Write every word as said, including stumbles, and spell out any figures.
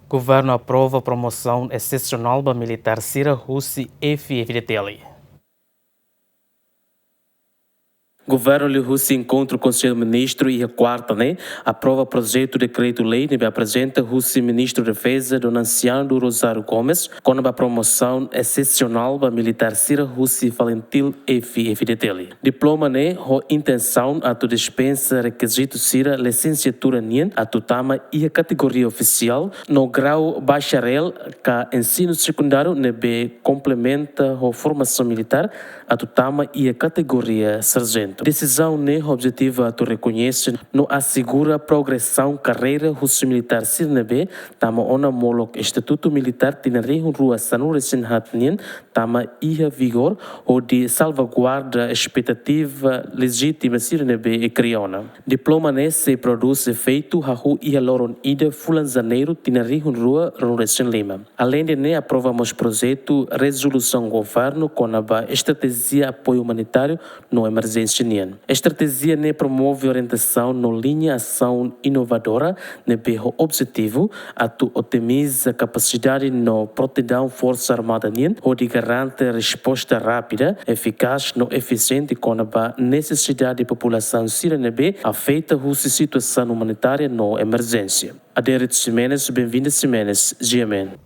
Governu aprova promosaun esesionál ba militár sira husi F-FDTL. Governu liuhusi enkontru Konsellu Ministru iha kuarta ne'e aprova projetu dekretu-lei ne'ebé aprezenta husi Ministru Defeza Dona Ciano do Rosário Gomes kona-ba promosaun esesionál ba militár sira husi FALINTIL F-FDTL. Diploma ne'e ho intensaun atu dispensa rekizitu sira lisensiatura nian atu tama iha kategoria ofisiál no grau bacharel ka ensinu sekundáriu ne'ebé komplementa ho formasaun militár atu tama iha kategoria sarjentu. Desizaun ne'e ho objetivu atu rekoñese no asegura progresaun karreira husi militár sira ne'ebé tama ona molok Estatutu Militár tinan rihun rua sanulu-resin-haat nian tama iha vigór, hodi salvaguarda espetativa lejítima sira ne'ebé kria ona. Diploma ne'e sei prodús efeitu hahú iha loron ida fulan Janeiru tinan rihun rua ruanulu-resin-lima. Aleinde ne'e, aprova mós projetu rezolusaun governu kona-ba estratéjia apoiu umanitáriu no emerjénsia nian. Estratéjia ne'e promove orientasaun no liña asaun inovadora ne'ebé ho objetivu atu otimiza kapasidade no protesaun Forsa Armada nian, hodi garante resposta rápida, efikás no efisiente kona-ba nesesidade populasaun sira ne'ebé afeta husi situasaun umanitária no emerjénsia. Adérito Ximenes, Benvinda Ximenes, G M N.